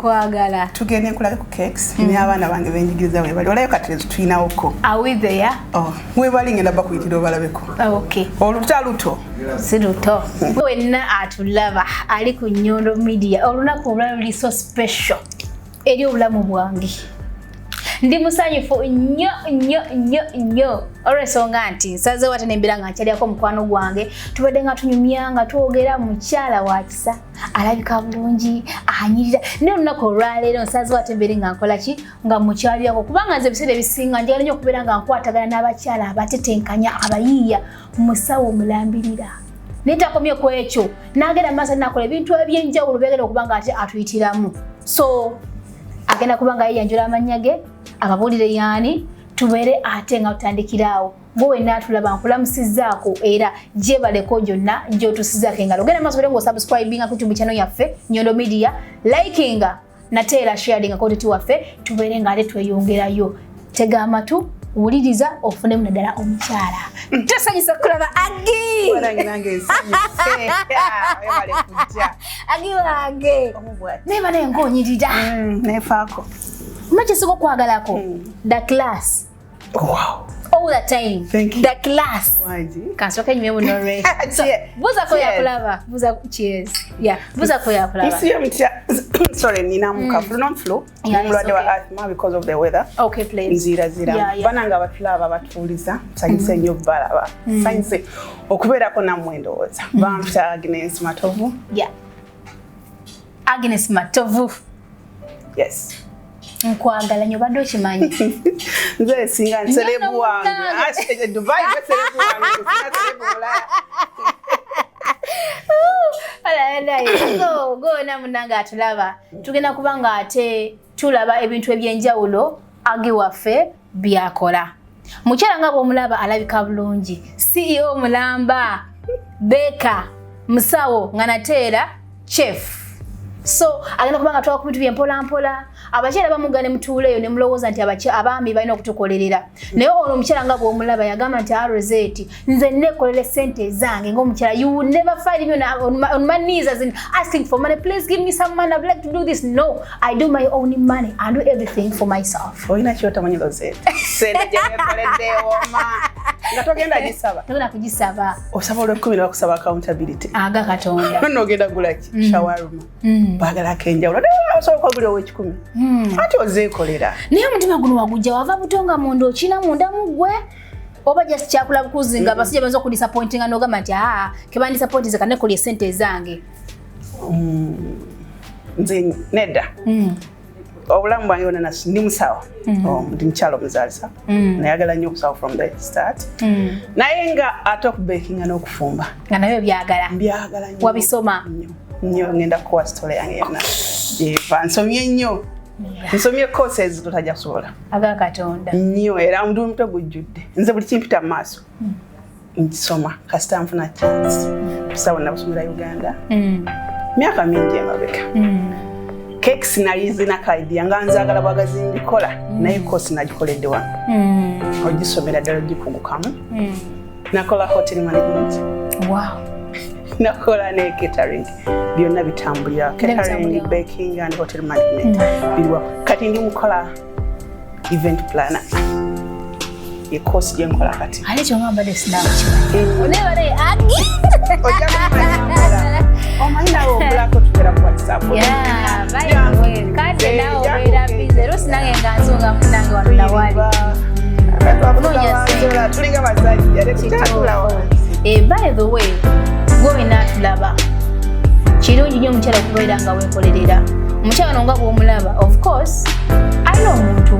Nkwagala. Tugende nkulage ku cakes n'abaana bange benjigiriza webali. Olayo kati tulinawoko. Are we there? Oh, webali, ngenda bakuyitira obalabeko. Okay. Olutaluto. Si luto. Wenna atulaba ali ku Nyondo Media, olunaku olwalo luli so special eri obulamu bwange. Ndi musanyufu nnyo nnyo nnyo nnyo olw'ensonga nti nsazeewo ate nembeera nga nkyalyako mukwano gwange. Tubadde nga tunyumya nga twogera, mukyala wa kisa, alabika bulungi, anyirira. Naye olunaku olwaleero nsazeewo ate mbeere nga nkola ki, nga mukyalyako, kubanga nze ebiseera ebisinga njagala nnyo okubeera nga nkwatagana n'abakyala abatetenkanya, abayiiya. Musawo omulambirira, naye takomye ku ekyo, n'agenda mu maaso nakola ebintu ebyenjawulo byagenda okuba nga ate atuyitiramu. So agenda kuba nga yeyanjula amannya ge, ababuulire yaani, tubeere ate nga tutandikiraawo. Gwe wenna atulaba, nkulamusizzaako era gyebaleko gyonna gy'otusizaako engalo. Ogenda maaso bere ng'osubscribinga ku YouTube channel yaffe Nyondo Media, likinga nate era sharinga content waffe, tubeere nga ate tweyongerayo. Tega amatu, wuliriza, ofunemu naddala omukyala. Tosanyusa kulaba Agi. Wanange, nange nsanyuse. Webale kujja. Agi wange. Omu bw'ati. Naye banaye ng'onyirira. Nefaako. Makisinga okwagalako the class. Wow. All the time. Thank you. The class. Wangi. Kansooke nywe buno. So, Cheers. buuzako. Cheers. Yakulaba, buuza. Cheers. Yeah, buuzako yakulaba. Nsiye mutya? Sorry, ninamuka flu, not flu. Yeah, it's Mulwadde wa okay. asthma because of the weather. Okay, please. Nzirazira. Banange abatulaba, batuwuliza, nsanyuse nnyo balaba, nsanyuse okubeerako nammwe. Ndowooza bampita Agnes Matovu. Yeah, Agnes Matovu. Yes. Nkwagala nnyo, obadde okimanyi? Nze singa n celeb Nnyo. Wange. Munnange. Ah, Dubai gwe celeb wange, singa celeb Bulaya. So gona munange atulaba, tugenda kuba nga ate tulaba ebintu ebyenjawulo Agi waffe byakola. Mukyala nga bwomulaba alabika bulungi, CEO mulamba, baker, musawo, nga nateera chef. So agenda kuba nga twala ku bintu byempolampola. Abakyala bamuga ne mutuuleeyo ne mulowooza nti abaami balina okutukolerera, naye ono omukyala nga bw'omulaba yagamba nti, "Rosette, nze nekolera esente zange ng'omukyala. You will never find me on my knees as in asking for money, please give me some money, I'd like to do this. No, I do my own money and do everything for myself." Olina kyotamanyi, Rosette, sente gyewekoledde ewoma nga togenda gisaba. Togenda kugisaba. Osaba olwekumi ne bakusaba accountability. Aga Katonda. Nonno ogenda gulaki? Shawarma. Bagalako enjawulo, naye osobola okugula ow'ekikumi ati ozeekolera. Naye omutima guno wagujja wava buto nga munda okina munda mu ggwe, oba just kyakula bukuzi nga abasajja bayinza okudisappointinga n'ogamba nti, aa, kebandisappointinze, kanekolya esente ezange? Nze nedda. Obulamu bwange bwonna ndi musawo. Oh, ndi mukyalo omuzaalisa. Nayagala nnyo obusawo from the start, naye nga ate okubekinga n'okufumba nga nayo byagala. Mbyagala nnyo. Wabisoma? Nnyo nnyo. Ngenda kukuwa story yange yonna gyeva. Nsomye nnyo, nsomye courses totajja kusobola. Aga Katonda. Nnyo, era ndi omutwe gujjudde. Nze buli kimpita mu maaso nkisoma kasita nfuna chance. Busawo nabusomera Uganda myaka mingi emabega. Cakes nali zinako idea nga nzagala bwagazi mbikola, naye course nagikoledde wano, ogisomera ddala ogikugukamu. Nakola hotel management. Nakola ne catering, byonna bitambulira. Catering, Bitambulira. baking and hotel management biriwa. Kati ndi mukola event planner, ye course gye nkola kati. Ate ekyo nga mbadde sinakimanyi, naye bale Agi. Ojja kumanya nkola. Omanyi nawe obulako, tubeera ku WhatsApp. Yeah, by the way, kati nawe obeera busy era osinange nga nzunga munange wano nawali. Kunoonya ssente. Tulinga basajja tetukyatula wansi. Eh, by the way, gwe wenna atulaba, kirungi nnyo omukyala okubeera nga weekolerera. Omukyala no nga bw'omulaba, of course alina omuntu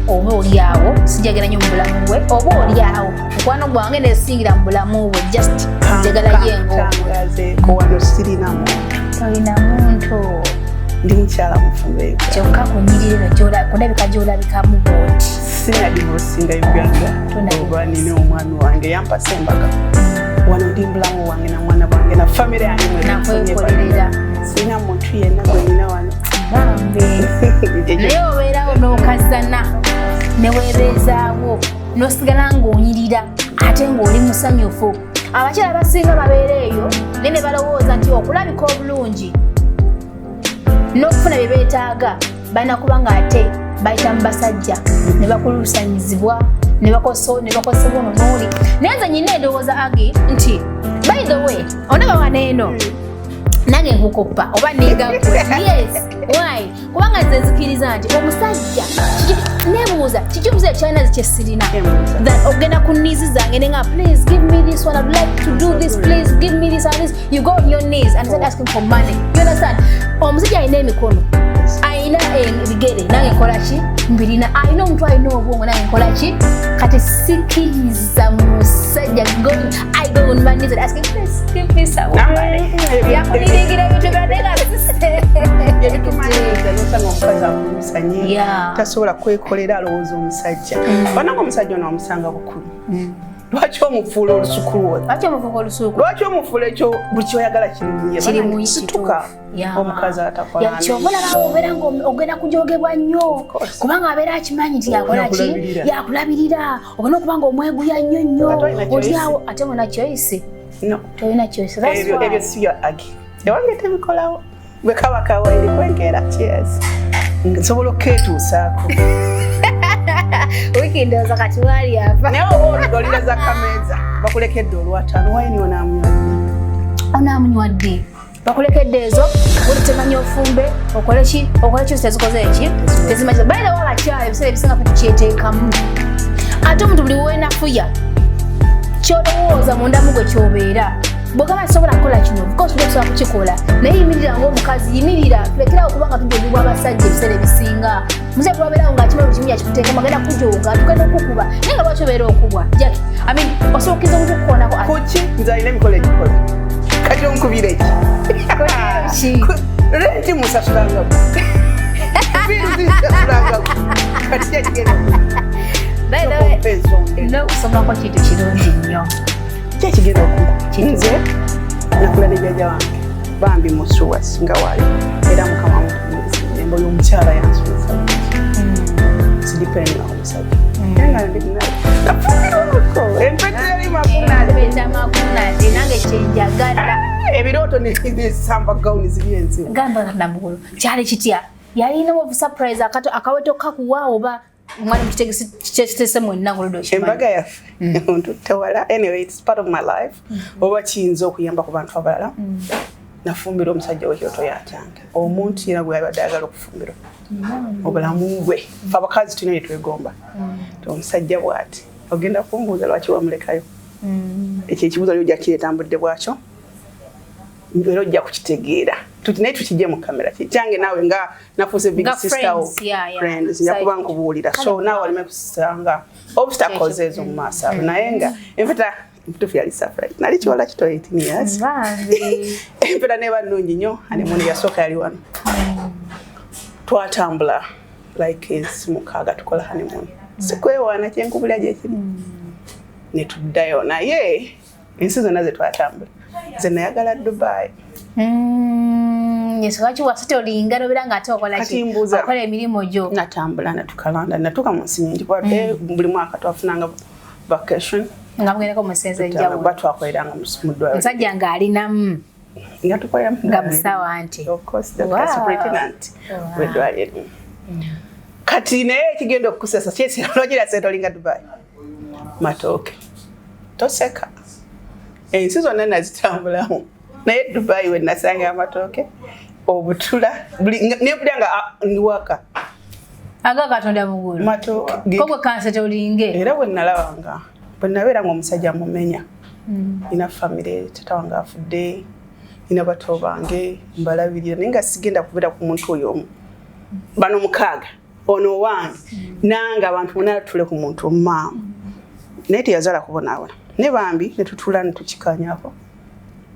oba oli awo, sijagala nnyo mu bulamu bwe, oba oli awo mukwano gwange nesingira mu bulamu bwe, just njagala ye ngo. Kangazeeko, wano sirina muntu. Tolina muntu? Ndi mukyala mufumbo. Kyokka kunyirira kundabika gy'olabikamu bwoti. Sina divorcinga Uganda. Tonna. Oba nina omwami wange yampasa embaga. Wano ndi mbulamu wange na mwana bwange na famire yange mwe. Nakwekolerera. Sirina muntu yenna gwe nina wano. Bambi, naye obeerawo n'okazana ne weebeezaawo n'osigala ng'onyirira ate ng'oli musanyufu. Abakyala abasinga babeera eyo naye ne balowooza nti okulabika obulungi N'okufuna bye beetaaga balina kuba nga ate bayita mu basajja ne bakulusanyizibwa ne bakosebwa ono n'oli. Naye nze nyina endowooza, Agi, nti by the way, ondaba wano eno nange nkukoppa oba ninga gwe. Yes, why? Kubanga nze nzikiriza nti omusajja nebuuza kiki omusajja kyalina kyesirina that ogenda ku knees zange nenga, "Please give me this one, I'd like to do this, please give me this and this." You go on your knees and start asking for money, you understand? Omusajja alina emikono, alina ebigere, nange nkola ki? Mbirina. Alina omuntu, alina obwongo, nange nkola ki? Kati sikiriza musajja I go on my knees and asking, "Please give me some money." Yakuniringira ebintu byadde nga Ebitumanyiza nosanga omukazi akulusanye, tasobola kwekolera, alowooza omusajja. Bananga omusajja ono amusanga bukulu. Lwaki omufuula olusuku lwo? Lwaki omufuuka olusuku? Lwaki omufuula ekyo buli kyoyagala kiri kiri mu Situka, omukazi atakola. Kyova olaba obeera nga ogenda kujogebwa nnyo, kubanga abeera akimanyi nti yakola ki? Yakulabirira. Yakulabirira. Ogenda okuba nga omweguya nnyo nnyo. Ate olina Oli choice. awo ate muna choice. No. Tolina choice. That's Ebyo why. ebyo si bya Agi. Ewange tebikolawo. Bwe kaba kawairi kwenkeera, cheers, nsobola okukeetuusaako. Wiiki ndowooza kati waali ava. Naye oba olira za kameeza, bakulekedde olwataano, wayini onaamunywadde. Onaamunywadde, bakulekedde ezo, buli temanyi ofumbe okole ki, okole ki, tezikoze eki, tezimanyi. By the way, abakyala ebiseera ebisinga fe tukyeteekamu, ate omuntu buli wenafuya kyolowooza mundamu gwe kyobeera. Bwegamba sobola kukola kino, of course tujja kusobola kukikola, naye yimirira ngaomukazi, yimirira. Tulekerawo okuba nga tujogibwa abasajja. Ebiseera ebisinga musajja bwabeerawo ng'akimanyi buli kimu yakikuteekamu, agenda kujoga, tugenda okukuba. Naye nga lwaki obeera okubwa, Jackie? I mean, osobola okkiriza omuntu okukoonako? Kuki? Nze alina emikolo egikola, kati onkubira eki? Ki? Renti musasulangako, bills nsasulangako, kati kyekigenda By the way, okumpa ensonga? N'okusomako kintu kirungi nnyo. Kyekigenda okunkuba? Nze nakula ne jjajja wange bambi musuwa, singa waali era Mukama amutumiza. Oyo omukyala yansomesa bulungi, sidipendinga ku musajja. Naye nga ndi naye nafumbirwako empeta yali makunale. Empeta makunale, nange kyenjagala. Ebirooto nesamba gawuni ziri enzibu. Gamba Namugulu, kyali kitya? Yalina obu surprise akato akaweto kakuwa oba mwali mukitegese mwenna ngolodde okimanyi? Embaga yaffe ntutte wala. Anyway, it's part of my life, oba kiyinza okuyamba ku bantu abalala. Nafumbira omusajja wekyoto yakyange, omuntu yena gwe yabadde ayagala okufumbirwa obulamu bwe. Fe abakazi tulina byetwegomba. Ti omusajja bw'ati ogenda kumbuuza lwaki wamulekayo. Ekyo ekibuuzo lyo ojja kiretambudde bwakyo era ojja kukitegeera. Naye tukijje mu kamera kyange naawe nga nafuuse big Nga sister wo. friends, yeah. Friends, nja kuba nkubuulira, so naawe oleme kusanga obstacles ezo mu maaso abo. Naye nga empeta ntuufu yali surprise, nali kiwala kito, 18 years. Bambi. Empeta neba nnungi nnyo. Honeymoon yasooka yali wano, twatambula like ensi 6, tukola honeymoon, sikwewaana, kyenkubulya gyekiri, ne tuddayo. Naye ensi zonna ze twatambula, nze nayagala Dubai. Yes, lwaki wasite olinga nobeera nga ate okola Kati ki? mbuuza. Okola emirimu gyo. Natambula natuka London, natuka mu nsi nyingi kuba buli mwaka twafunanga vacation. Nga mugendeko mu nsi ez'enjawulo. Kuba twakoleranga mu ddwaliro. Omusajja ng'alinamu Nga tukolera mu nga ddwaliro. musawo anti. Of course, Dr. Superintendent w'eddwaliro. Kati naye ekigenda okukusesa kyesiralogira sente olinga Dubai matooke, toseka. Ensi zonna nazitambulamu, naye Dubai we nasanga amatooke, obutula, nempulira nga ndi waka. Aga Katonda mugulu. Matooke. Ko gwe kansete olinge. Era bwe nalabanga bwe nabeera nga omusajja mumenya, nina famire, tata wange afudde, nina bato bange mbalabirira, naye nga sigenda kubeera ku muntu oyo omu. Bano 6, ono owange, nange abantu bonna tutule ku muntu omumaama, naye teyazaala kubonaabona ne bambi ne tutula ne tukikanyako,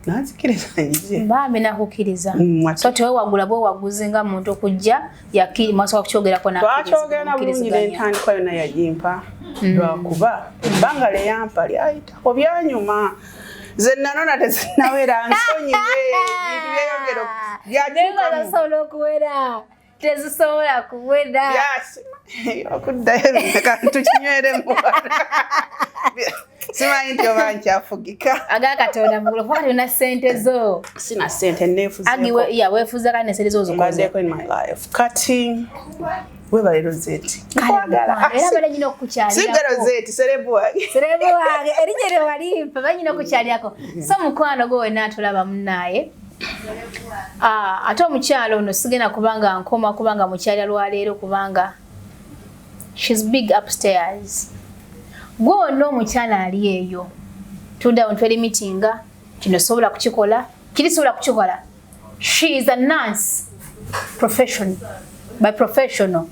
nanzikiriza nje. Bambi nakukkiriza. So tewewagula bwewaguzi nga muntu okujja mwasooka kukyogerako n'akkiriza, Twakyogera na bulungi. mukkiriziganya. N'entandikwa yonna yagimpa, lwakuba ebbanga lyeyampa lyayitako byanyuma, ze nanona tezinawera, nsonyiwe, ebintu byeyongera Naye nga byakyukamu. Tezisobola okuwera, tezisobola kuwera. Yes. Okuddayo kantu kinyweremu. Simanyi nti oba nkyafugika. Aga Katonda mugulu, kuba olina ssente zo. Sina ssente, neefuzeeko. Agi ya weefuza kale ne ssente zo ozikoze. Mbaddeko in my life. Kati webale, Rosette. Era bale nyina okukukyalirako. Sigga Rosette, celeb wange. Celeb wange, erinnya lye walimpa, banyina okukyalirako. So mukwano gwe wenna atulaba, munnaaye. Ah, ate omukyalo ono sigenda kubanga nkoma kubanga mukyalira lwaleero, kubanga she's big upstairs. Gwe wonna omukyala ali eyo, tuddawo ntwerimitinga, kino sobola kukikola, kiri sobola kukikola. She is a nurse profession by professional.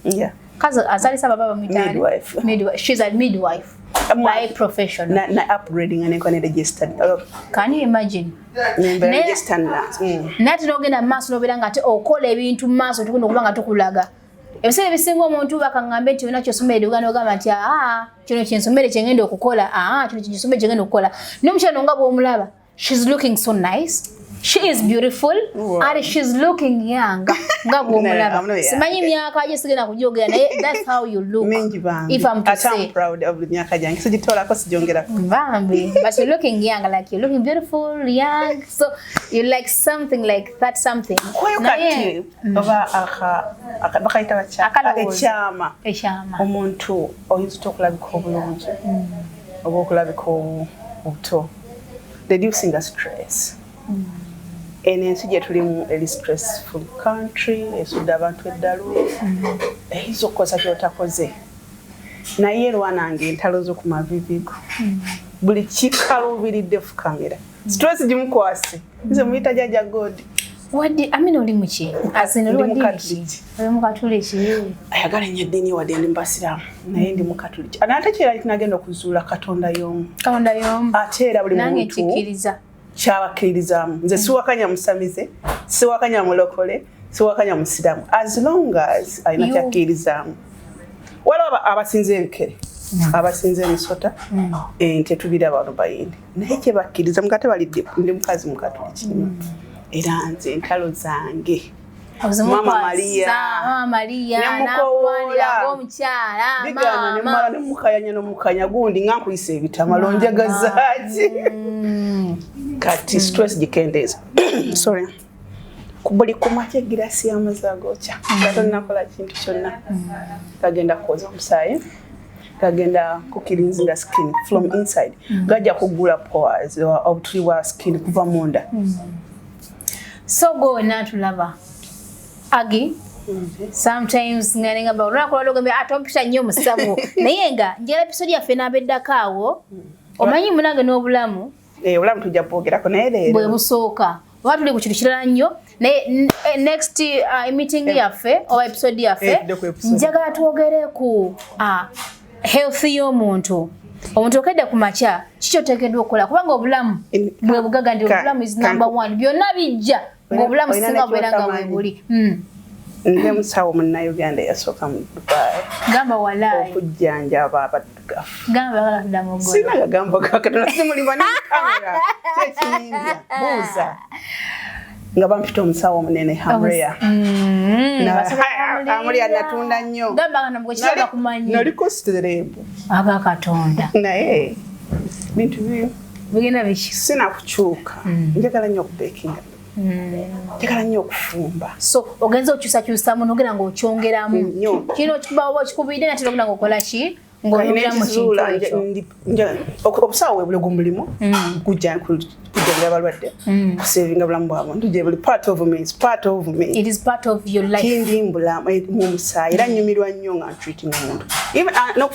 Kazi azalisa baba bamuyita Midwife. Midwife. She's a midwife by profession. Na upgrading and ne registered. Oh, Can you imagine? Nembeera registered nurse. Naye ate n'ogenda mu maaso n'obeera nga ate okola ebintu mu maaso, tugenda okuba nga tukulaga. Ebiseera ebisinga omuntu bakaŋŋambe nti olina kyosomere Uganda, ogamba nti aa, kino kyensomere kyengenda okukola, aa, kino kyensomere kyengenda okukola. Naye omukyala nga bw'omulaba, she's looking so nice, she is beautiful. And she's looking young nga bw'omulaba. I'm not young. Simanyi myaka gye, sigenda kugyogera, naye that's how you look. Mingi bambi. If I'm to Ate I'm say proud of myaka gyange. Sigitoolako, sigyongerako. Bambi, but you're looking young, like you're looking beautiful, young. So you like something like that, something. Kweyo Naye kati oba bakayita bakya? Akalowoozo. Ekyama. Ekyama. Omuntu oyinza otya okulabika obulungi oba okulabika obuto, reducing a stress? Eno ensi gye tulimu eri stressful country, esudde abantu eddalu, eyinza okukozesa kyotakoze, naye lwanange entalo zo ku mavivigo, buli kikaluubiridde fukamira, stress gimukwase. Nze muyita Jajja God. Wadde Amina, oli muki? Asino Ndi oli Mukatuliki. Oli mukatuliki. Ayagala ennyo eddiini, wadde ndi mubasiraamu, naye ndi mukatuliki. Ate ate kyera kinagenda okuzuula, Katonda y'omu. Katonda y'omu. Ate era buli Nange muntu nkikkiriza. kyabakkiririzaamu. Nze siwakanya musamize, siwakanya mulokole, siwakanya musiraamu, as long as alina kyakkirizaamu. Waliwo abasinza ebikere, abasinza emisota, ente, tubiraba wano Bayindi, naye kyebakkiriza mukate balidde. Ndi mukazi mukatuliki nnyo, era nze entalo zange Mama Maria. Mama Maria. Nemukowoola. Nakulwanira ng'omukyala. Bigaana. Maama. Nemala nemukayanya nomukanya gundi nga nkuyisa ebitamalo, njagazaaki? Kati stress gikendeeza, sorry, ku buli kumakya egirasi y'amazzi agookya nga tonnakola kintu kyonna, gagenda kwoza omusaayi, gagenda kucleansinga skin from inside, gajja kuggula pores, obutuli bwa skin kuva munda. So gwe wenna tulaba Agi, sometimes nga ngamba olunaku lwali ogambye ate ompita nnyo musawo, naye nga njagala episode yaffe n'abeddako awo. Omanyi munange n'obulamu Eh, obulamu tujja bwogerako, naye bwe leero busooka oba tuli ku kintu kirala nnyo, naye next meeting yaffe oba episode yaffe, Tudde ku episode. Njagala twogere ku health y'omuntu. Omuntu okedde ku makya, kiki oteekeddwa okukola? Kubanga obulamu bwe bugaga nti obulamu is number one, byonna bijja ng'obulamu Olina singa bubeera nga nekyotamanyi. bwebuli. Nze musawo Munnayuganda eyasooka mu Dubai Gamba walaayi. okujjanjaba abaddugavu. Gamba bagala kudda mu ggolo. Sina gagambo gakatonda, simulimba ne kamera kyekiyimbya, buuza nga bampita omusawo omunene Hamrea. Amulia natunda nnyo. Gamba nga nabwe kiraba kumanyi. Naliko celeb. Aga Katonda. Naye bintu bigenda biki? Sinakukyuka. Njagala nnyo okubakinga, njagala nnyo okufumba. So ogenza okyusakyusamu nogenda ng'okyongeramu. Nnyo. Kino okikuba oba okikubidde, nate nogenda ng'okola ki, ng'oyongera mu kintu Nekizuula ekyo. Obusawo bwe buli gumulimu kujjanjaba abalwadde, kusavinga bulamu bwa bantu, gye buli part of me, is part of me. It is part of your life. Kindi mbulamu mu musaayi, era nyumirwa nnyo nga ntreating omuntu. Even,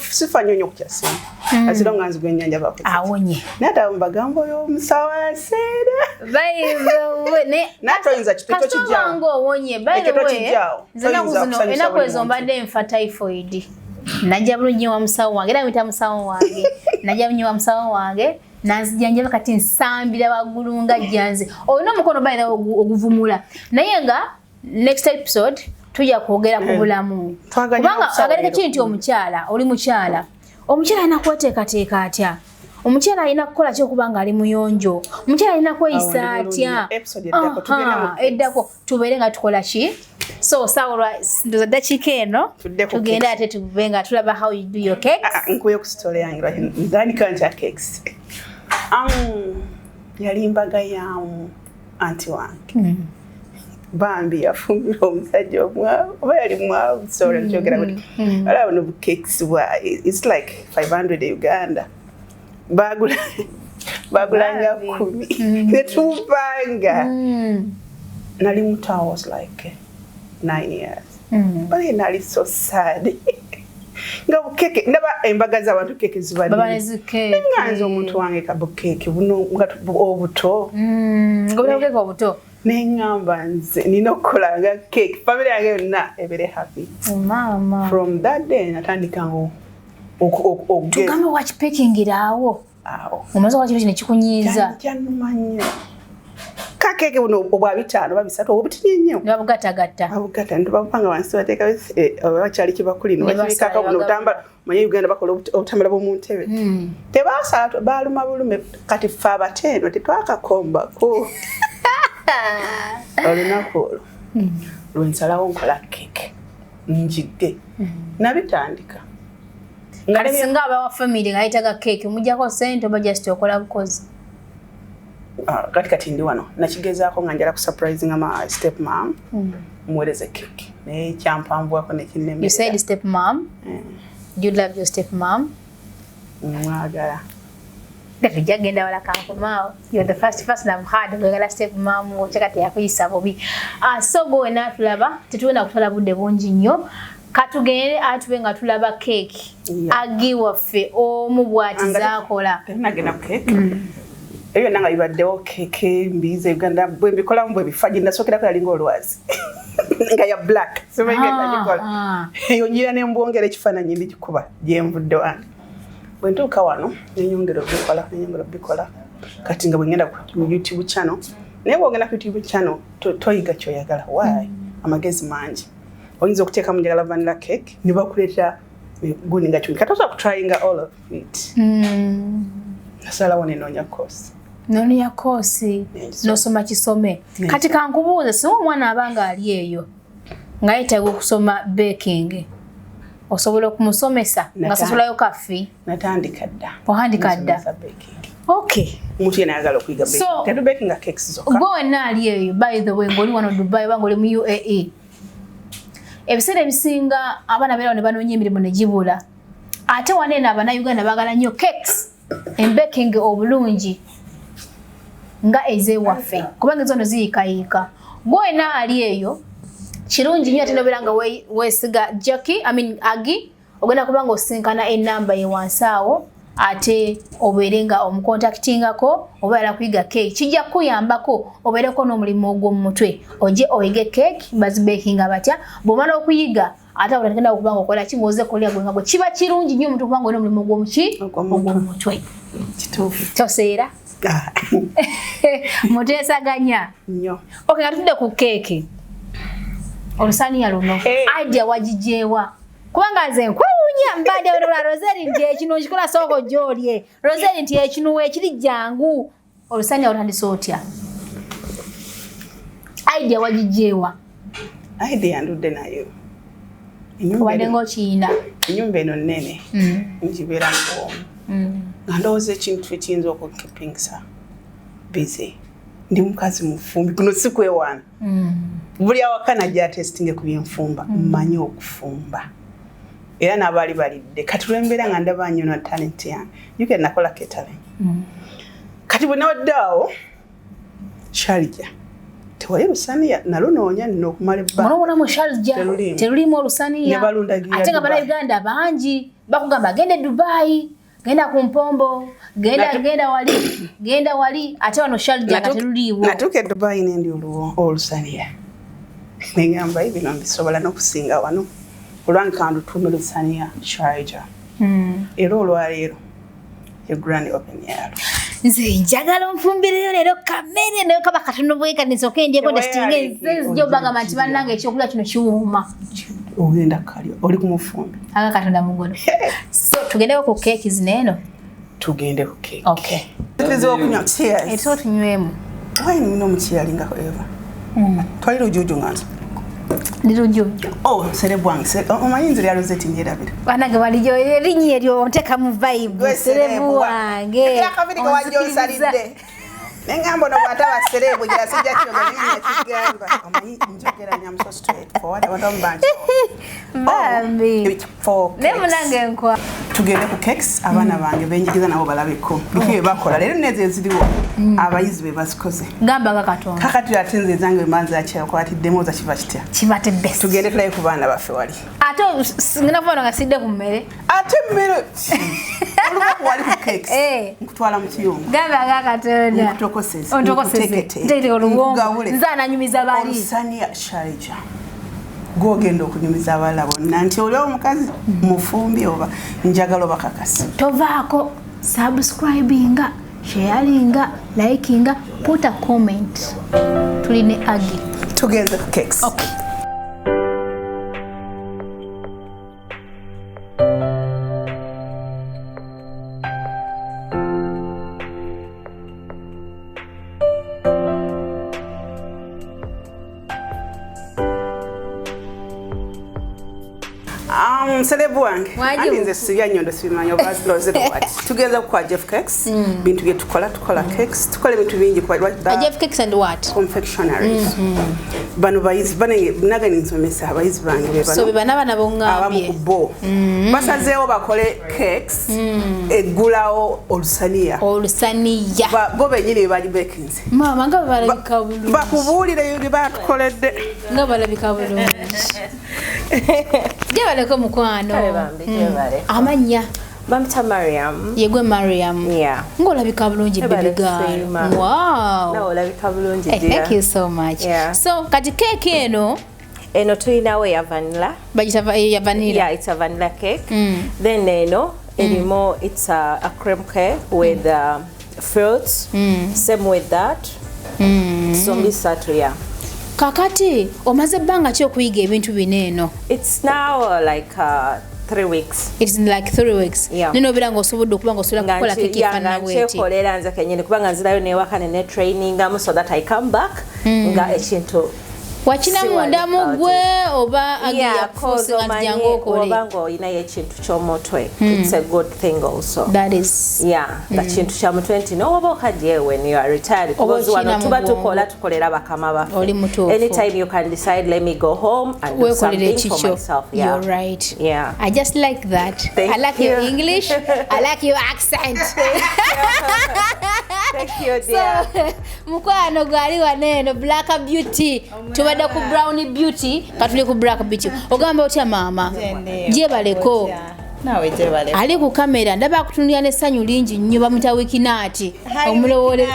sifa nnyo nnyo ku kya ssente, as long as gwe nnyanja bakoze. Awonye. Naye ate abo mbagamba oyo omusawo aseera. By the way, Naye toyinza ekyo kasita tokijjaawo. obanga owonye, by the Ekyo way, tokijjaawo. nze ennaku Toyinza zino, kusanyusa ennaku buli ezo muntu. mbadde nfa typhoid, najja bulungi nnyo wa musawo wange, era muyita musawo wange. Najja bulungi wa musawo wange nanzijanjaba, kati nsambira waggulu nga jjanze olina omukono by the way oguvumula. Naye nga next episode tujja kwogera ku bulamu. Twaganya Kubanga obusawo agaleka leero. kiri nti omukyala, oli mukyala, omukyala alina kweteekateeka atya? Omukyala alina kukola ki okuba nga ali muyonjo? Omukyala alina kweyisa Awo ndi bulungi. atya? Episode eddako tugenda mu Aha, eddako tubeere nga tukola ki? So sawulwa ndoza ddakiika eno Tudde ku tugende cakes. ate tube nga tulaba how you do your cakes. Ah, ah, nkuye ku story yange lwaki ntandika nkya cakes. Yali mbaga ya anti wange. Bambi yafumbira omusajja omwavu, oba yali mwavu, sorry nkyogera buti. Alaba buno bu cakes bwa, it's like 500 e Uganda. Bagula bagulanga Bambi. 10 ne tupanga. Nali muto, I was like 9 years. But nali so sad. Nga bukeke ndaba embaga z'abantu keke ziba Baba nnene. ne zikeeke. Nga nze omuntu wange kabukeeke buno nga obuto. Nga bulina bukeeke obuto. Ne ŋŋamba nze nina okukola nga cake, family yange yonna ebeere happy. Maama. From that day natandika okugeza. Tugambe wakipekingira awo. Awo. Omaze wakiro kino kikunyiiza. Kyannuma nnyo. Kakeeke buno obwa 5 oba 3 obutini ennyo. Ne babugattagatta. Babugatta ne tubapanga wansi bateeka oba kyali kibakuli ne Ne basala, bakibikako buno bagabula. obutambala. Omanyi Uganda bakola obutambala bw'omu ntebe. Tebaasala, baaluma bulume, kati ffe abateeno tetwakakombako. Olunaku olwo lwe nsalawo nkola keeke njigge. Nabitandika. Nga Kati singa abawa family nga yeetaaga keeke muggyako ssente oba just okola bukozi? Ah, kati ndi wano nakigezaako nga njala ku surprising my step mom, muweereze keeke, naye kyampanvuwako nekinnemerera. You said step mom. Do you love your step mom? Mwagala. Tujja kugenda wala kankomaawo. You're the first person I've heard ng'oyagala step mom wo kyeka teyakuyisa bubi. Ah, so gwe wenna tulaba tetugenda kutwala budde bungi nnyo. Katugende atube nga tulaba keeki. Agi waffe omu bw'ati zaakola. Tetunagenda ku keeki. Ebyo byonna nga bibaddewo, keeke mbiiza Uganda bwe mbikolamu bwe bifa, gye nasookerako yalinga olwazi nga ya black, simanyi ngenda gikola. Eyo ngira ne mbwongera ekifaananyi ndikikuba gye nvudde wange. Bwe ntuuka wano nenyongera obikola, nenyongera obikola, kati nga bwe ngenda ku YouTube channel, naye bw'ogenda ku YouTube channel toyiga kyoyagala. Why? Amagezi mangi. Oyinza okuteekamu njagala vanilla cake ne bakuleetera gundi nga kyuni, kati osobola kutryinga all of it. Nasalawo nenoonya course. Noonya course. Yes. N'osoma kisome. Yes. Kati kankubuuze, singa omwana aba nga ali eyo nga yeetaaga okusoma baking, osobola okumusomesa nga sasulayo ka fee? Natandika dda. Otandika dda. Nsomesa baking. Omuntu yenna ayagala okuyiga baking. Tetubakinga cakes zokka. Gwe wenna ali eyo, by the way, ng'oli wano Dubai oba ng'oli mu UAE, ebiseera ebisinga abaana beerawo ne banoonya emirimu ne gibula, ate wano eno Abannayuganda baagala nnyo cakes embaking obulungi nga ez'ewaffe, kubanga ezo no ziyiikayiika. Gwe wenna ali eyo, kirungi nnyo ate nobeera nga weesiga Jackie, I mean Agi, ogenda kuba nga osinkana enamba ye wansi awo, ate obeere nga omukontaktingako oba yala kuyiga cake, kijja kukuyambako obeereko n'omulimu ogw'omu mutwe, ojje oyige cake bazibakinga batya. Bw'omala okuyiga ate awo otandika okuba nga okola ki ng'oze kulya gwe nga gwe. Kiba kirungi nnyo omuntu okuba nga olina omulimu ogw'omuki Ogw'omutwe. ogw'omutwe. Kituufu. Toseera. Ah, Muteesaganya. Nnyo. Okay, nga tutudde ku keeke, olusaniya luno idea wagijeewa? Kubanga nze nkwewuunya, mbadde olwa Roseli nti ekino nkikola, sooka ojja olye. Roseli nti ekino weekiri, jangu. Olusaniya otandise otya? Idea wagijeewa? Idea ndudde nayo. Ennyumba Obadde eno- ng'okiyina? Ennyumba eno nnene, ngibeera mu bwomu, nga ndowooza ekintu ekiyinza okukeepingisa busy, ndi mukazi mufumbi, kuno si kwewaana. Buli awaka najja atestinge ku byenfumba, mmanyi okufumba era n'abaali balidde. Kati lwembeera nga ndaba nnyo na talent yange, yuke nakola catering. Kati bwe nawadde awo Sharjah tewali lusaniya, nalunoonya nina okumala ebbanga. Munoona mu Sharjah Teruliimu. teruliimu olusaniya. Ne balundagira Ate nga Dubai. Bannayuganda bangi bakugamba genda e Dubai, genda ku mpombo, genda genda wali, genda wali, ate wano Sharjah nga teruliiwo. Natuuka e Dubai nendi olwo olusaniya, neŋŋamba bino mbisobola n'okusinga wano, olwange kandutuume lusaniya Sharjah. Era olwaleero ye grand open yalo. Nze njagala onfumbireyo leero kamere, naye kaba katono bweka nsooke ndyeko ndasitinge nze nzija obagamba nti bannange ekyokulya kino kiwooma. Ogenda kalyo oli ku mufumbi. Aga Katonda mugolo. So tugendeko ku keeki zino eno. Tugende ku keeki. Okay. Tukirizibwa okunywa? Cheers. Eto tunywemu. Wine muno mukiyalingako eva twalira ojuju nga nze. Lirujubyo. Oh, celeb wange. Omanyi nze lya Rosette ndyerabira. Banange walijjo erinnya eryo onteeka mu vibe. Celeb wange. Akabiri kawajja onsalidde. Nengamba ono bw'ataba celeb gira sijja kyogera naye nakigamba. Omanyi njogera nnyo, I'm so straight forward. Abantu abamu bangi. Bambi. For Naye munange nkwa. Tugende ku cakes abaana bange benjigiza nabo balabeko. Biki bye bakola leero nezo eziriwo abayizi be bazikoze. Gamba nga Katonda. Kakati ate nze ezange mbanza yakyakwatiddemu oza kiva kitya. Kiba te best. Tugende tulabe ku baana baffe wali. Ate ngenda kuba nga sidde ku mmere. Ate mmere. Olunaku wali ku cakes. Nkutwala mu kiyungu. Gamba nga Katonda. Nkutokoseze. Ontokoseze. Ntekete oluwombo. Nze ananyumiza bali. Olusaniya Sharija. Gwogenda okunyumiza abalala bonna nti oli omukazi mufumbi oba njagala oba kakasi. Tovaako subscribinga, sharinga, likinga, put a comment. Tuli ne Aggie. Tugenze ku cakes. Okay. Celeb wange. Ani nze sirya nnyondo sibimanyi oba Rosette what. Tugeza kwa Jeff Cakes. Bintu bye tukola cakes. Tukola ebintu bingi kwa Jeff Cakes and what? Confectionaries. Bano bayizi banange nagani nsomesa abayizi bange be bano. So be bana bana bongambye. Abamu ku bo. Basazeewo bakole cakes. Eggulawo olusaniya. Olusaniya. Bo bennyini bali bakinze. Mama nga balabika bulungi. Bakubuulire bye batukoledde. Nga balabika bulungi. Jebaleko mukwano. Kale bambi jebale. Amannya. Bamta Mariam. Yegwe Mariam. Yeah. Ng'olabika bulungi baby girl. Wow. Nawe olabika bulungi dear. Thank you so much. Yeah. So kati cake eno eno tulinawo ya vanilla. Bagita ya vanilla. Yeah, it's a vanilla cake. Then eno erimo it's a cream cake with fruits. Same with that. So bisatu yeah. Kakati omaze ebbanga ki okuyiga ebintu bino eno? It's now like 3 weeks. It's like 3 weeks. Yeah. Nino obira ng'osobodde okuba ng'osobola kukola keki efaanana bw'eti. Nkyekolera nze kennyini kubanga nzirayo n'ewaka ne trainingamu so that I come back nga ekintu wakina munda mu gwe oba Aggie yakufuusa nga nti jangu okole. Oba ng'olinayo ekintu ky'omutwe. It's a good thing also. That is. Yeah, nga kintu kya mutwe nti n'oba okaddiye when you are retired. Because wano tuba tukola tukolera bakama baffe. Oli mutuufu. Anytime you can decide let me go home and do something for myself. Yeah. You're right. Yeah. I just like that. Thank I like you. Your English. I like your accent. Thank you, dear. So, mukwano gwali wano Black Beauty. Tubadde ku Brown Beauty, katuli ku Black Beauty. Ogamba otya maama? Jebaleko. Nawe jebaleko. Ali ku kamera ndaba akutunulira n'essanyu lingi nnyo bamuyita Wikinaati. Omulowole.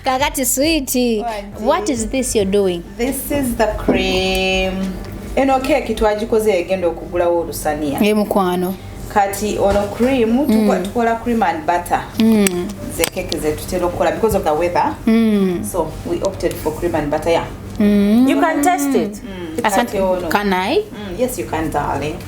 Kakati sweetie, what is this you're doing? This is the cream. Eno cake twagikoze egenda okugulawo olusaniya. Ye mukwano. Kati ono cream tukola cream and butter. Ze cake zetutera okukola because of the weather. So we opted for cream and butter. Yeah. You can taste it. Asante. Can I? Yes, you can, darling.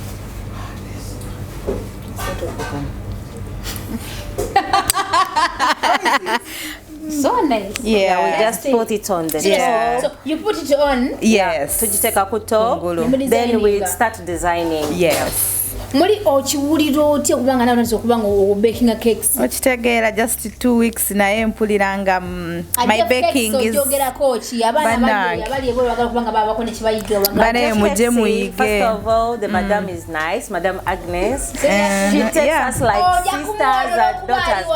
So nice. Yeah, we just put it on the top. Yeah. So you put it on? Yes. Tugiteeka ku top. Then we start designing. Yes. Muli okiwulira otya kubanga nawe otandise okuba nga obakinga cakes? Okitegeera just 2 weeks naye mpulira nga my baking is ojogerako ki abaana abali ebweru bagala kubanga babako ne kibayiga bane mujje muyige. First of all, the madam is nice, Madam Agnes. She takes us like sisters and daughters.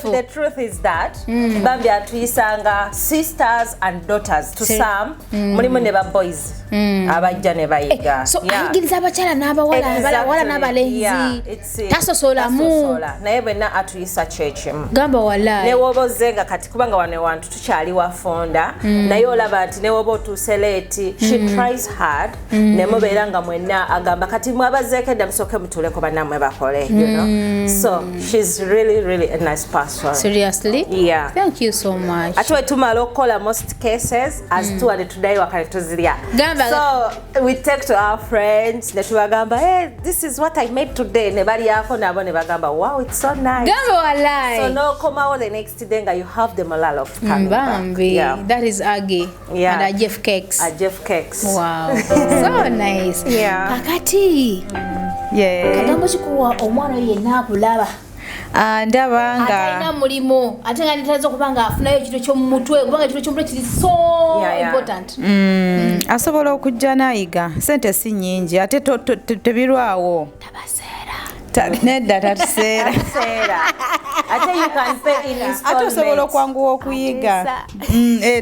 The truth is that bambi atuyisanga sisters and daughters to some mulimu ne ba boys abajja ne bayiga. So ayigiriza abakyala n'abawala abawala n'abalenzi tasosolamu naye bwenna atuyisa kyekimu gamba wala ne woba ozzenga kati kubanga wano wantu tukyali wafunda naye olaba nti ne woba otuuse late she tries hard ne mubeera nga mwenna agamba kati mwabazeeko edda musooke mutuuleko bannammwe bakole, you know, so she's really really a nice person. Seriously? Yeah. Thank you so much. Ate wetumala okukola most cases as tuwa ne tuddayo waka ne tuzirya. So we take to our friends. friends ne tubagamba, "Hey, this is what I made today," ne balyako nabo ne bagamba, "Wow, it's so nice." Gamba walai. So n'okomawo the next day nga you have the morale of coming back. Bambi. Yeah. That is Aggie. Yeah. And Jeff Cakes. Jeff Cakes. Wow. So nice. Yeah. Kakati. Yeah. Kagambo kikuwa omwana oyo yenna akulaba. Ndaba nga atalina mulimu ate nga netaza okuba nga afunayo ekintu ky'omumutwe, kubanga ekintu ky'omutwe kiri so important. Asobola okujja n'ayiga, sente si nnyingi ate tebirwawo. Tabaseera. Nedda tatuseera. Ate you can pay in installments. Ate osobola okwanguwa okuyiga.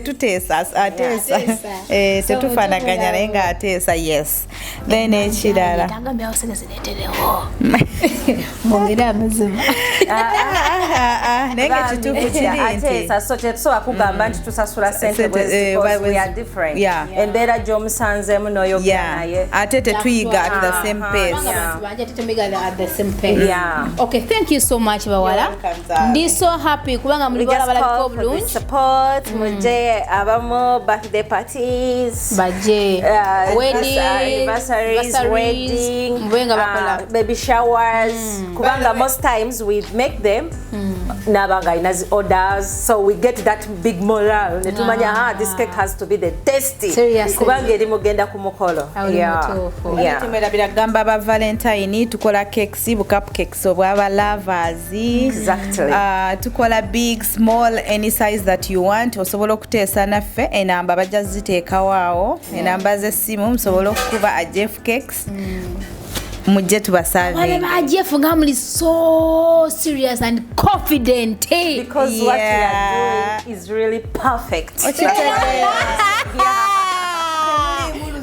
Tuteesa, ateesa. Tetufaanaganya naye nga ateesa, yes. Then ekirala. Tagambye awo sente zireeterewo. Mwongere amazima. Naye nga kituufu kiri nti ateesa, so tetusobola kugamba nti tusasula sente because we are different. Embeera gy'omusanzeemu n'oyogera naye. Ate tetuyiga at the same pace. At the same pace. Yeah. Okay, thank you so much bawala. Ndi so happy kubanga muli bawala balabika obulungi. Support muje abamu birthday parties. Baje. Wedding, anniversaries, wedding, mbenga bakola baby showers. Kubanga most times we make them nabanga inazi orders, so we get that big morale. Netumanya this cake has to be the tasty. Kubanga eri mugenda ku mukolo. Yeah. Tumerabira gamba ba Valentine tukola cakes, bu cupcakes obwa lovers. Exactly. Tukola big, small, any size that you want. Osobola okuteesa naffe enamba bajja ziteekawo awo. Enamba z'essimu musobola okukuba a Jeff Cakes. Mujje tubasabe. Wale ba Jeff nga muli so serious and confident. Because what we are doing is really perfect.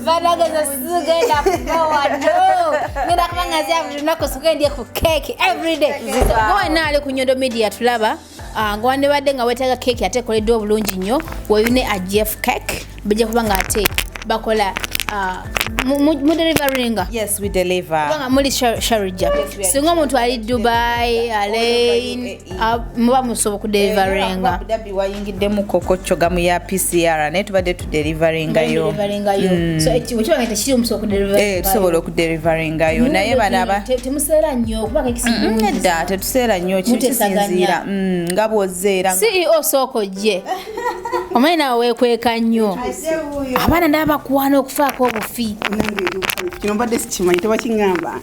Banageza sugenda kubawa no. Ngenda kubanga nze lunaku sugenda ku cake every day. So go na ku Nyondo Media tulaba nga wandibadde nga weetaaga cake ate ekoleddwa obulungi nnyo weyune a Jeff Cake bajja kubanga ate bakola mu deliveringa. Yes, we deliver. Kubanga muli Sharjah. Singa omuntu ali Dubai, Alain, muba musobola kudeliveringa. Abu Dhabi wayingiddemu kokocco gamu ya PCR naye tubadde tudeliveringayo. So ekiba nga tekiri omusobola kudeliver. Tusobola okudeliveringayo naye bano aba temuseera nnyo kubanga ekisimu. Nedda tetuseera nnyo kisinziira nga bw'ozzeera. CEO soko gye. Omanyi naawe weekweka nnyo. Abaana ndaba bakuwaana okufaako obufi. Kino mbadde sikimanyi tebakiŋŋamba.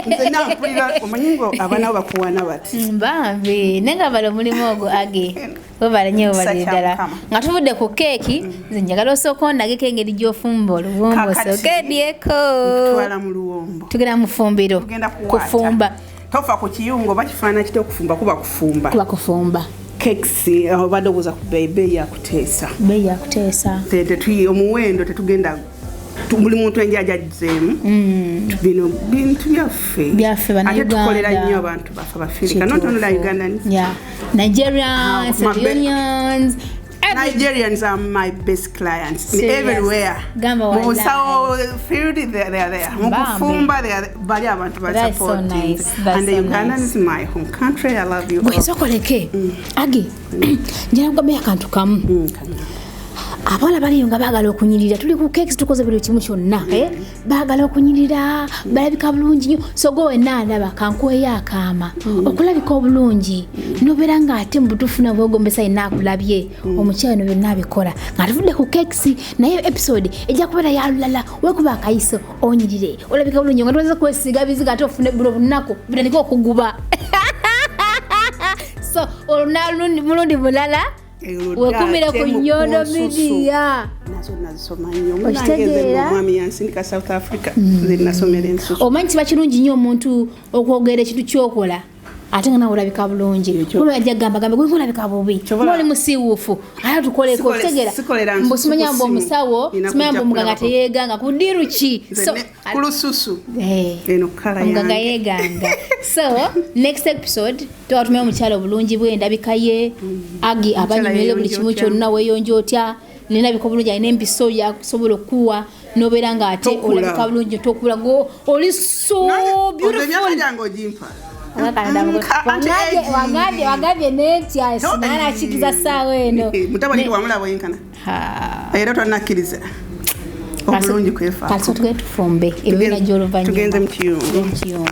Nze nampulira omanyi ngo abaana bo bakuwaana bati. Bambi naye nga balo mulimu ogwo Aggie. Webale nnyo webale ddala. Nga tuvudde ku keeki nze njagala osooka ondageko engeri gy'ofumba oluwombo osooke edyeko. Nkutwala mu luwombo. Tugenda mu ffumbiro. Kufumba. Tofa ku kiyungu oba kifaanana kitya okufumba kuba kufumba. Kuba kufumba. Cakes obadde obuuza ku bbeeyi yakuteesa. Bbeeyi yakuteesa. Omuwendo tetugenda buli muntu enjaja ajjeemu. Bino bintu byaffe. Byaffe Bannayuganda. Ate tukolera nnyo abantu baffe Abafirika. Not only Ugandans. Yeah. Nigerians, Unions. Nigerians are my best clients. Everywhere. Musawo field they are there. Mukufumba they are bali abantu ba supporting. And the Ugandans is my home country. I love you. Bwesokoleke. Aggie. Njala kugamba akantu kamu. Abawala baliyo nga baagala okunyirira, tuli ku cakes tukoze buli kimu kyonna, baagala okunyirira, balabika bulungi nnyo. So gwe wenna ndaba kankuweyo akaama okulabika obulungi nobeera ng'ate mu butuufu nabwe weegombesa yenna akulabye omukyala no byonna abikola. Nga tuvudde ku cakes naye episode ejja kubeera ya lulala, weekuba akayiso onyirire olabika bulungi nga tomaze kwesiiga bizigo ate ofune buno bunaku bitandike okuguba. So mulundi mulala wekumire ku Nyondo Media. Nazo nazisoma nnyo. Okitegeera? Omwami yansindika South Africa nze nasomera ensusu. Omanyi kiba kirungi nnyo omuntu okwogera ekintu ky'okola ate nga nawe olabika bulungi. Kuba ajja kugamba gambe gwe olabika bubi. Oli musiiwuufu ate tukoleko okitegeera. Mbu simanya mbu omusawo, simanya mbu omuganga teyeeganga ku ddiiru ki. Ku lususu. Eno kkala yange. Omuganga yeeganga. So next episode tuba tumanye omukyala obulungi bwe endabika ye, Aggie abanyumire buli kimu kyonna weeyonja otya, nendabika obulungi alina empiso yakusobola okukuwa n'obeera ng'ate olabika bulungi tokula oli so beautiful. Wagambye netya sinanakikiza ssaawa eno. Mutabani wamulaba wenkana. Era tonnakkiriza. Obulungi kwefaako. Kati tugende tufumbe ebibiina gy'oluvannyuma. Tugenze mu kiyungu.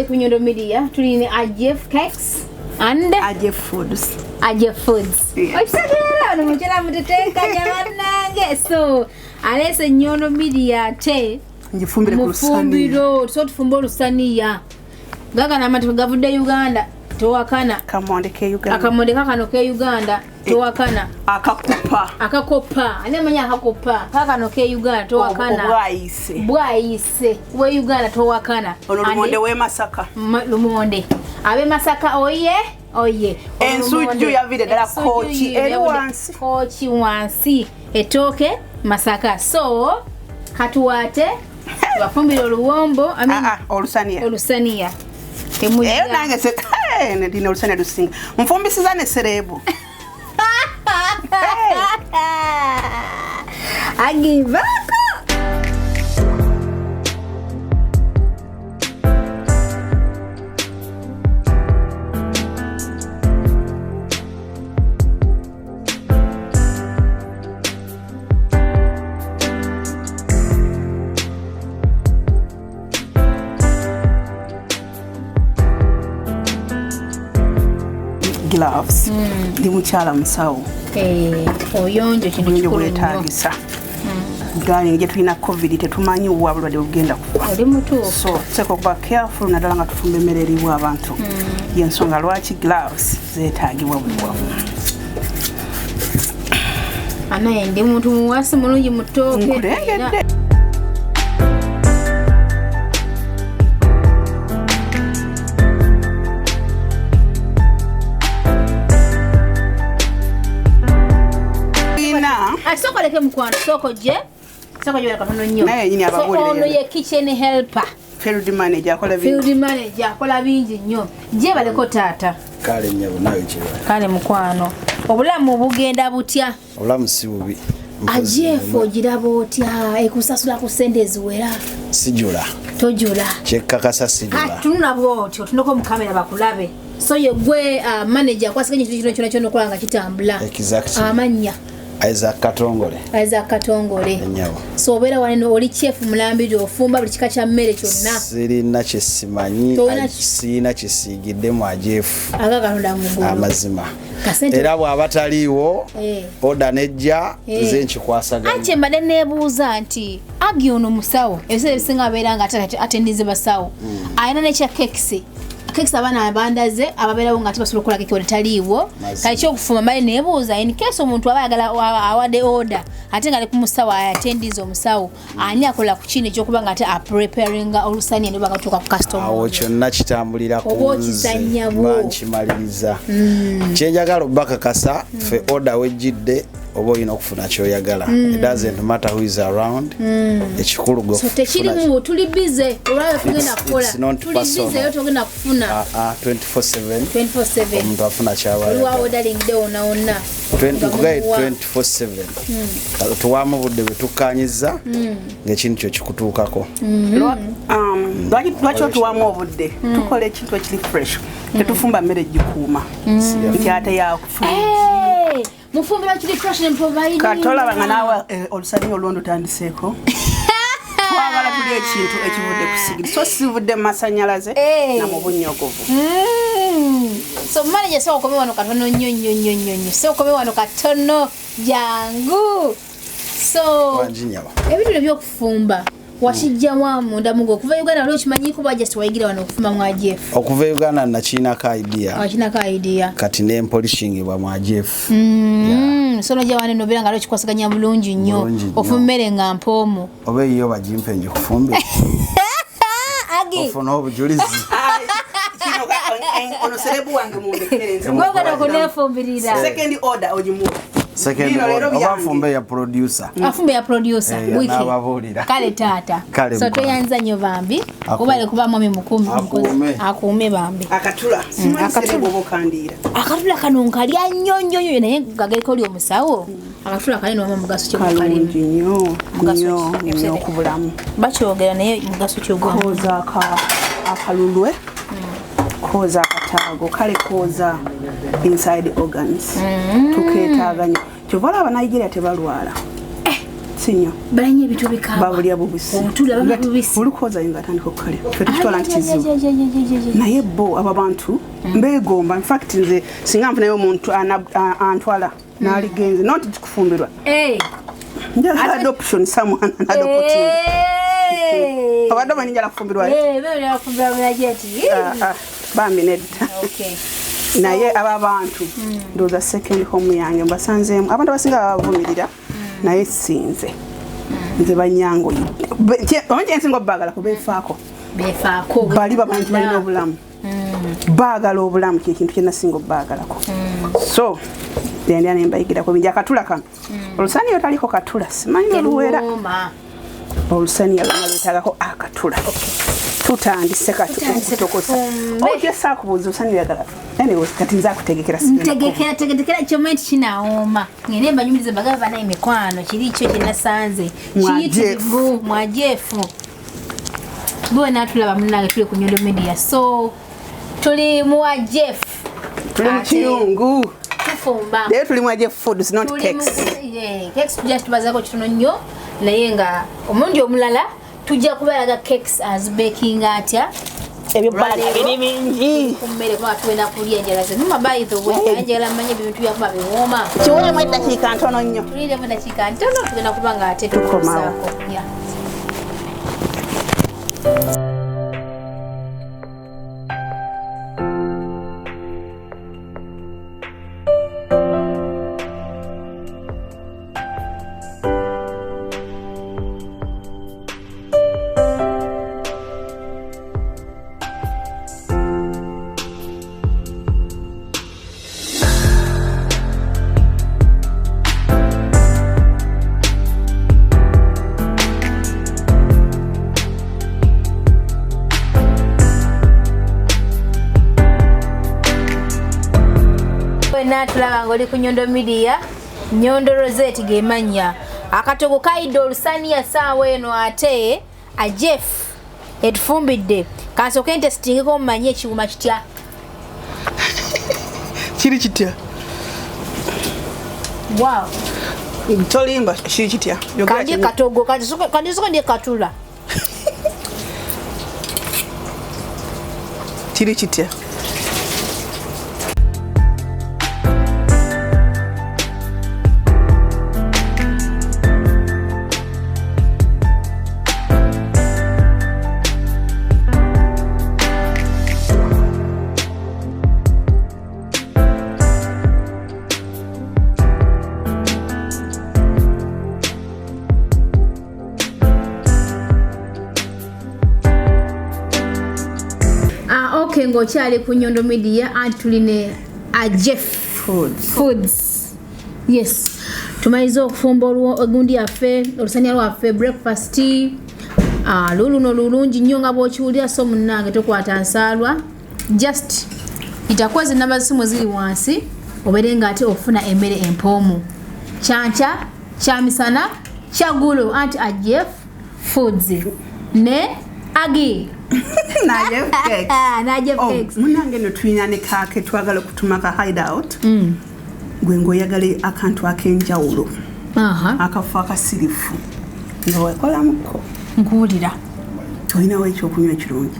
Ku Nyondo Media tuli ne Ajef Cakes and Ajef Foods. Ajef Foods. Okitegeera ono mukyala mutetenkanya bannange. So aleese Nyondo Media ate ngifumbire ku lusaniya. So tufumbe olusaniya. Gagana amatu gavudde Uganda towakana. Akamonde ke Uganda. Akamonde kakano ke Uganda towakana. Akakopa. Akakopa. Ani amanya akakopa? Kakano ke Uganda towakana. Bwayise. Bwayise. We Uganda towakana. Ono lumonde we Masaka. Lumonde. Abe Masaka oye oye. Ensujju yavire ddala kochi eri wansi. Kochi wansi. Etoke Masaka. So katuwate bafumbire oluwombo. Olusaniya. Olusaniya. Eyo nange se ndina olusaniya lusinga. Nfumbisiza ne serebu. Agivako. Gloves. Ndi mukyala musawo. Oyonjo kintu kikulu bwetaagisa. Gani nje tulina COVID tetumanyi wa bulwadde bugenda kufa. Oli mutuufu. So tuteekwa okuba careful naddala nga tufumba emmere eriibwa abantu. Y'ensonga lwaki gloves zeetaagibwa buli wamu. Anaye ndi muntu muwasi mulungi mutooke. Nkulengedde. Soko leke mukwano, soko je katono nnyo. Naye nyini ababuulire. So ono ye kitchen helper. Field manager akola bingi. Field manager akola bingi nnyo. Je baleko taata. Kale nnyabo nawe kibale. Kale mukwano. Obulamu bugenda butya? Obulamu si bubi. Ajefu ogiraba otya? Ekusasula ku ssente eziwera. Sijula. Tojula. Kyekkakasa sijula. Tunula bw'otyo, tunulako mu kamera bakulabe. So ye gwe manager akwasiganya ekintu kino kyonna okola nga kitambula. Exactly. Amannya. Isaac Katongole. Isaac Katongole. Ennyabo. So obeera wano oli chef mulambiri ofumba buli kika kya mmere kyonna. Sirina kye simanyi, sirina kye siigiddemu Ajefu. Aga Katonda mu ggulu. Amazima. Era bw'aba taliiwo, oda nejja, nze nkikwasaganya. Ate mbadde neebuuza nti Agi ono musawo, ebiseera ebisinga abeera nga atendize basawo. Alina n'ekya kekisi. Kekisi abaana abandaze ababeerawo nga tebasobola okukola keki wadde taliiwo. Kale ekyokufumba mbadde neebuuza in case omuntu aba ayagala awadde order ate nga ali ku musawo atendize omusawo, ani akola ku kino ekyokuba nga ate apreparinga olusaniya ne bw'akatuuka ku customer. Awo kyonna kitambulira ku nze mba nkimaliriza. Kye njagala obbakakasa ffe order wejjidde oba olina okufuna ky'oyagala. It doesn't matter who is around. Ekikulu gwe. So tekirimu tuli busy olaba tugenda kukola. Tuli busy yo tugenda kufuna. 24/7. 24/7. Omuntu afuna ky'aba ayagala. Olwa ordering de wonna wonna. 24/7. Tuwamu budde bwe tukkaanyizza ng'ekintu kyo kikutuukako. Lwaki otuwamu obudde? Tukola ekintu ekiri fresh. Tetufumba mmere gikuuma. Nti ate yakufuna. Mufumbira kiri fresh and providing. Katola nga naawe olusaniya olwondo otandiseeko. Twagala tulya ekintu ekivudde ku sigiri. So sivudde mu masannyalaze na mu bunnyogovu. So manager sooka okome wano katono nnyo nnyo nnyo nnyo. Sooka okome wano katono jangu. So ebintu ebyokufumba wakijja wa munda mugo okuva Uganda wali okimanyiiko oba just wayigira wano okufumba mu Ajefu? Okuva Uganda nakirinako idea. Wakirinako idea. Kati ne mpolishingibwa mu Ajefu. So nojja wano nobeera nga okikwasaganya bulungi nnyo. Ofumba emmere nga mpoomu. Oba eyo bagimpe ngikufumbire. Agi. Ofuna obujulizi. Ono serebu wange mundekere nze. Gwogenda okuneefumbirira. Second order ogimuwa. Second Bino leero order. Oba byange. nfumbe ya producer. Afumbe ya producer Eh, wiki. n'ababuulira. Kale taata. Kale So mukulu. tweyanza nnyo bambi. Akuume. Ubale kuba mwami mukumi. Akuume. Akuume bambi. Akatula simanyi Akatula. serebo oba okandiira. Akatula kano nkalya nnyo nnyo nnyo naye gagereko oli omusawo. Akatula kale noma mugaso ki Kalungi mukalimu. nnyo Mugaso nnyo ki? nnyo ku bulamu. Bakyogera naye mugaso ki ogwamu? Kooza akalulwe, kooza akataago, kale kooza inside organs. Tukeetaaga nnyo. Kyova olaba Nigeria tebalwala. Si nnyo. Balanye ebintu bikaaba. Babulya bubisi. Obutula babulya bubisi. Olukooza yinga atandika okukalya. Ffe tukitwala nti kizibu. Naye bo abo abantu mbeegomba. In fact nze singa nfunayo omuntu antwala n'aligenze not kufumbirwa. Eh. Njagala adoption, someone an adopting. Eh. Obadde omanyi njala kufumbirwa? Eh, bwe bafumbirwa mulaje ati. Ah, ah, bambi nedda. Okay. Naye aba abantu ndowooza second home yange mbasanzeemu abantu abasinga babavumirira, naye sinze nze banyangoyidde. Omanyi kyensinga obbaagala kubeefaako. Befaako. Bali bamanyi nti balina obulamu, baagala obulamu, kyekintu kyenasinga obbaagalako. So endya nembayigirako bingi. Akatula kano, olusaniya otaliko katula simanyi oluwera. Teruwooma. Olusaniya lwonna lwetaagako akatula. Tutandise kati Tutandise okutokosa. tufumbe. Ojja saakubuuza olusaniya oyagala. Anyway, kati nze akutegekera, sigenda Ntegekera tegekera kyomanyi nti kinawooma. Ngende mbanyumirize mbagamba bana emikwano kiri kyo kye nasanze. Mwa Kiyitirivu mwa Jeff. Bwe natulaba munnange tuli ku Nyondo Media. So tuli muwa Jeff. Tuli mu Ate kiyungu. Tufumba. Leero tuli mu Jeff Foods, not Tuli mu- cakes. Yeah, cakes tujja tubazaako kitono nnyo naye nga omulundi omulala tujja kubalaga cakes azibaking atya. Ebyo balaga biri bingi. Ku mmere kuba tugenda kulya enjala ze. Numa by the way, njagala mmanye ebintu byakuba biwooma. Kiweemu eddakiika ntono nnyo. Tulindemu eddakiika ntono tugenda kuba nga ate Tukomawo. tukusaako. Yeah. Wena tulaba ng'oli ku Nyondo Media, Nyondo Rosette gemanya. Akatogo kayidde olusaniya ssaawa eno ate a Jeff etufumbidde. Kansooke ntesitingeko mmanye ekiwuma kitya. Kiri kitya? Wow. Tolimba, kiri kitya? Yogera Kandye kimu. katogo, kandisooke ndye katula. Kiri kitya? Okay, ng'okyali ku Nyondo Media anti tuli ne a Jeff Foods. Foods. Yes. Tumalize okufumba egundi yaffe, olusaniya lwaffe, breakfast. Luluno lulungi nnyo nga bw'okiwulira, so munnange tokwata nsaalwa. Just itakweza ennamba z'essimu ziri wansi obeere ng'ate ofuna emmere empoomu. Kyankya, kyamisana, kyaggulo anti a Jeff Foods ne Agi. Na Jeff Cakes. Na Jeff Oh, Cakes. munnange nno tulina ne kaake twagala okutuma ka hideout. Gwe ng'oyagala akantu ak'enjawulo. Akafo akasirifu. Nga wekolamuko. Nkuwulira. Olinawo ekyokunywa ekirungi.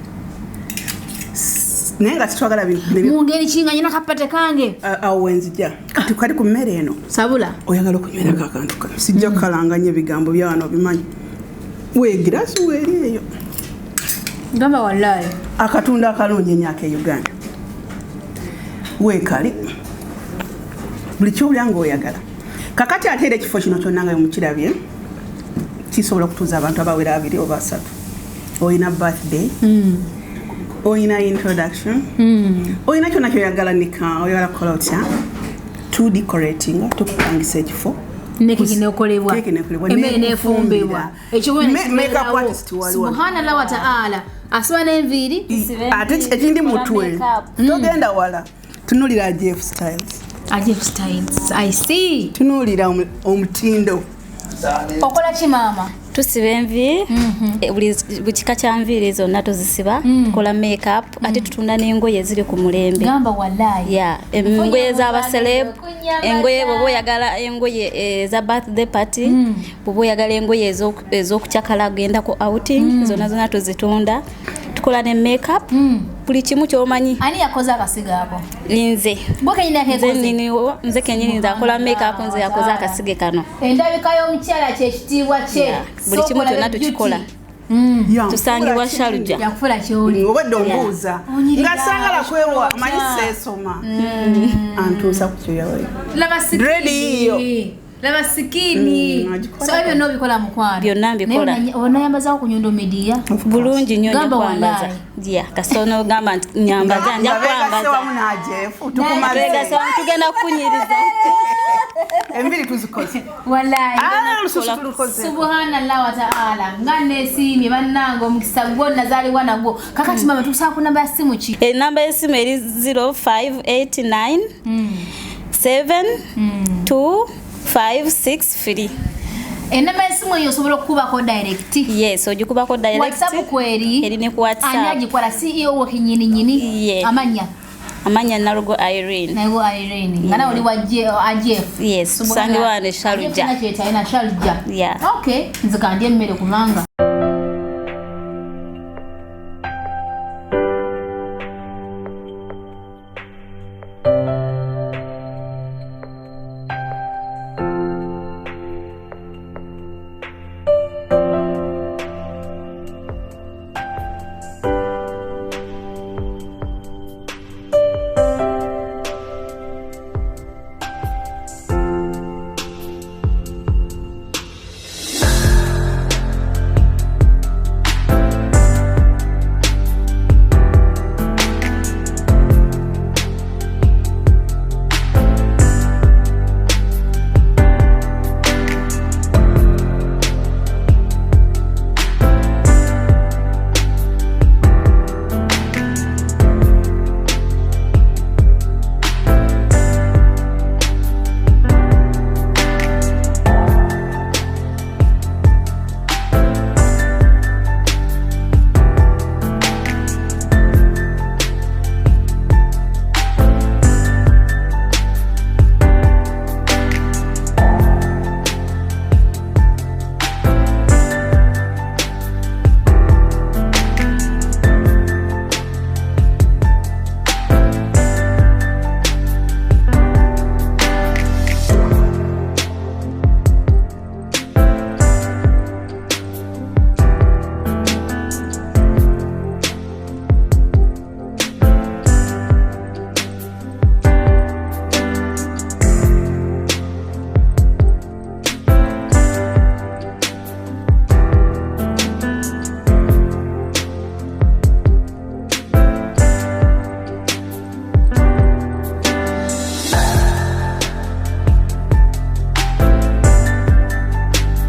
Naye nga tetwagala bintu Mu ngeri ki nga nnyina kapate kange? Awo wenzija. Kati kali ku mmere eno. Sabula. Oyagala okunywerako akantu kano. Sijja kukalanga nnyo ebigambo bya wano obimanyi. Weegiraasi weeri eyo. Gamba wallahi. Akatunda akalungi ennyo ak'e Uganda. Weekali. Buli ky'olya ng'oyagala. Kakati ate era ekifo kino kyonna nga mukirabye, kisobola okutuuza abantu abawera 2 oba 3. Olina birthday. Olina introduction. Olina kyonna ky'oyagala nika, oyagala kukola otya? Tudecoratinga, tukupangisa ekifo. Nekeki nekolebwa. Keki nekolebwa, Emmere nefumbibwa. Nekufumbira. Makeup artist waliwo. Subhanallah wa taala, asiba n'enviiri. Ate ekindi mutwe, togenda wala, tunulira Jeff Styles. Jeff Styles, I see. Tunuulira omutindo. Okola ki, maama? Tusiba enviiri. Buli kika kya nviiri zonna tuzisiba. Tukola makeup, ate tutunda n'engoye eziri ku mulembe. Gamba wallahi. Ya, engoye z'abaceleb, engoye bw'oba oyagala engoye eza birthday party, bw'oba oyagala engoye ez'okukyakala genda ku outing, zonna zonna tuzitunda. Tukola ne makeup, buli kimu ky'omanyi. Ani yakoze akasiga ako? Nze. Gwe kenyini Nze. akekoze? Nze kenyini, nze akola makeup, nze yakoze akasige kano. Endabika y'omukyala kyekitiibwa kye. Yeah. Buli kimu kyonna tukikola. Tusangibwa Sharjah. Yakufula kyoli. Obwedde ombuuza Onyirira, nga saagala kwewa manyi otya. seesoma antuusa ku kyoyawe. Laba skin. Ready yo. Laba skin. Agikola. So ebyo byonna obikola, mukwano? Byonna mbikola. Naye onayambazaako ku Nyondo Media? Bulungi nnyo, nja Gamba kwambaza. wallahi. Ya, kasita onoogamba nti nyambaza, nja Nga beegasse kwambaza. wamu najefu tukumaze. Twegase wamu, tugenda kukunyiriza. Enviiri tuzikoze. Wallahi. Ah, olususu tulukoze. Subhanallah wa taala, nga nesiimye bannange, omukisa gwo nazaalibwa nagwo. Kakati mama, tukusaba ku namba ya simu ki? Enamba y'essimu eri 0589 7 2 5 6 3. Enamba y'essimu eyo osobola okukubako direct? Yes, ogikubako direct. WhatsApp kweri? Eri ne ku WhatsApp. Ani agikola? CEO wo kenyini nyini? Yeah. Amanya? Amanya Nalugo Irene. Naye Irene, nga nawe oli wa Ajef? Yes, tusangibwa wano e Sharjah. Kyetalina Sharjah. Yeah. Okay, nze kandya emmere kubanga